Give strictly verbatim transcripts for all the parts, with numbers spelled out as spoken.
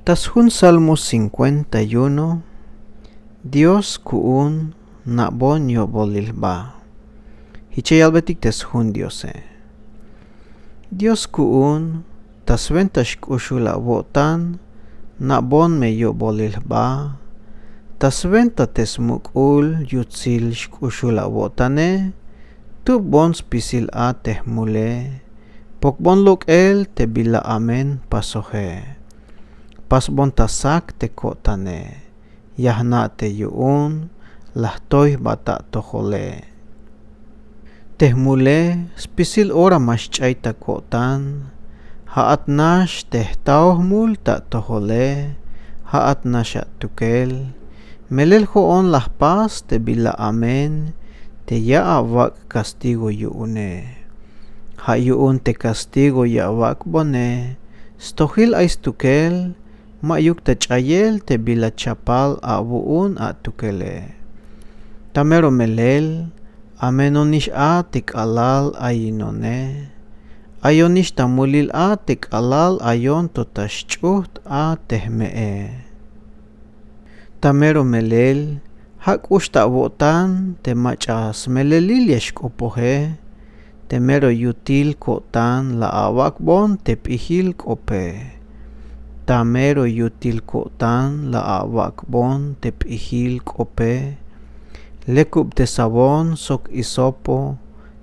Ta sjun Salmo cincuenta y uno. Dios ku'un na'bon yo'bolil jba. Jich ya yalbeytik te sjun Diose. Dios ku'un, ta swenta xk'uxul awo'tan na'bon me yo'bolil jba. Ta swenta te smuk'ul yutsil xk'uxul awo'tane, tupbon spisil a te jmule. Pokbon lok'el te bila amen pasoje. Pasbon ta sak te ko'tane. Ya jna' te yu'un la jtoy jba ta atojole. Te jmule spisil ora ma xch'ay ta ko'tan. Ja'at nax te jtaoj jmul ta atojole. Ja'at nax atukel. Melel jo'on la jpas te bila amen te ya awak' kastigo yu'une. Ja' yu'un te kastigo ya awak'bone, stojil ay stukel, ma'yuk ta ch'ayel te bila chapal awu'un atukele. Ta mero melel, amenonix a te k'alal ayinone. Ayonix ta mulil a te k'alal ayon to ta xch'ujt' a te jme'e. Ta mero melel, ja' k'ux ta awo'tan te mach'a smelelil ya xk'opoje. Te mero yutil ko'tan la awak'bon te p'ijil k'ope. Ta mero yutil ko'tan la awak'bon te p'ijil k'ope. Lekubtesawon sok hisopo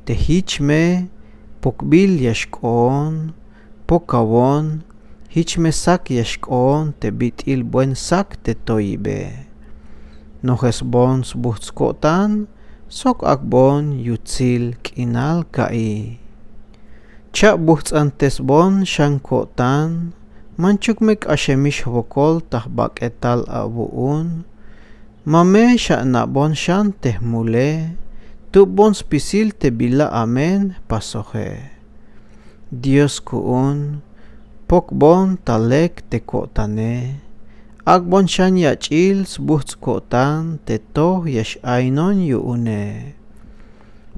te jich me pokbil ya xk'oon. Pokawon, jich me sak ya xk'oon te bit'il buen sak te toyibe. Nojesbon sbujts' ko'tan sok ak'bon yutsil k'inal ka'iy. Cha' bujts'antesbon xan ko'tan, manchuk me k'axemix jwokol ta jbak'etal awu'un. Ma me xana'bon xan te jmule, tupbon spisil te bila amen jpasoje. Dios ku'un, pokbon ta lek te ko'tane. Ak'bon xan yach'il sbujts' ko'tan te toj ya x'ainon yu'une.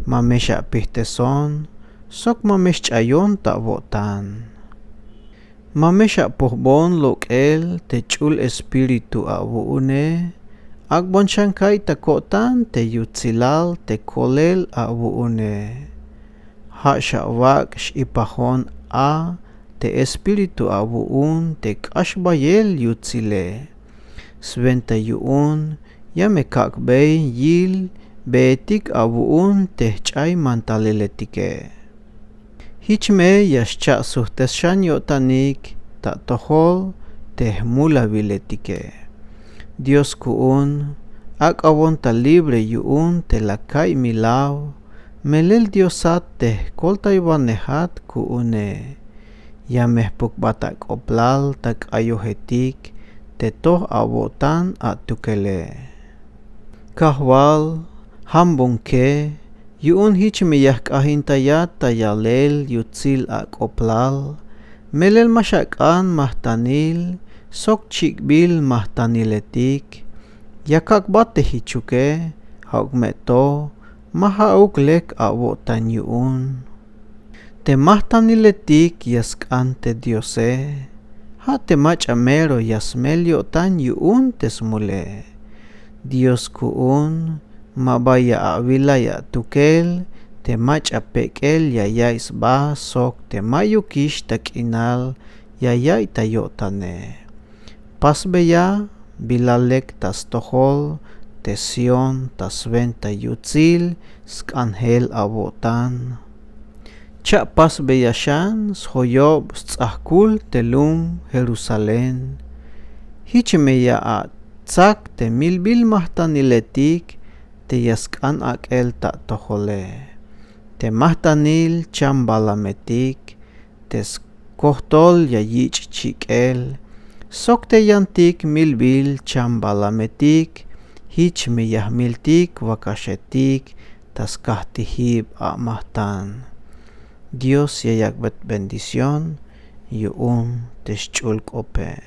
Ma me xapijteson sok ma me xch'ayon ta awo'tan. Ma me xapojbon lok'el te ch'ul espíritu awu'une. Ak'bon xan ka'iy ta ko'tan te yutsilal te kolel awu'une. Ja' xawak' x'ipajon a te espíritu awu'un te k'ax bayel yutsile. Swenta yu'un ya me kak'bey yilbeetik awu'un te jch'ay mantaliletike. Jich me ya xcha' sujtes xan yo'tanik ta atojol te jmulawiletike. Dios ku'un, ak'awon ta libre yu'un te la ka'iy milaw. Melel Diosat te jkoltaywanejat ku'une. Ya me jpukbat ak'oblal ta k'ayojetik te toj awo'tan atukele. Kajwal, jambonke yu'un jich me ya jk'ajintayat ta yalel yutsil ak'oblal. Melel ma xak'an majtanil sok chik'bil majtaniletik. Ya kak'bat te jichuke, ja'uk me to ma ja'uk lek awo'tan yu'un. Te majtaniletik ya sk'an te Diose. Ja' te mach'a mero ya smel yo'tan yu'un te smule. Dios ku'un, ma ba ya awilay atukel te mach'a pek'el ya yaiy sba sok te ma'yukix ta k'inal ya yaiy ta yo'tane. Pasbeya bila lek ta stojol te Sión ta swenta yutsil sk'anjel awo'tan. Cha' pasbeya xan sjoyob sts'ajkul te lum Jerusalén. Jich me ya atsak te milbil majtaniletik te ya sk'an ak'el ta atojole. Te majtanil chambalametik te skojtol ya yich' chik'el sok te yantik milbil chambalametik. Jich me ya jmiltik wakaxetik ta skajtijib amajtan. Dios ya yak'bey bendición yu'un te xch'ul k'ope.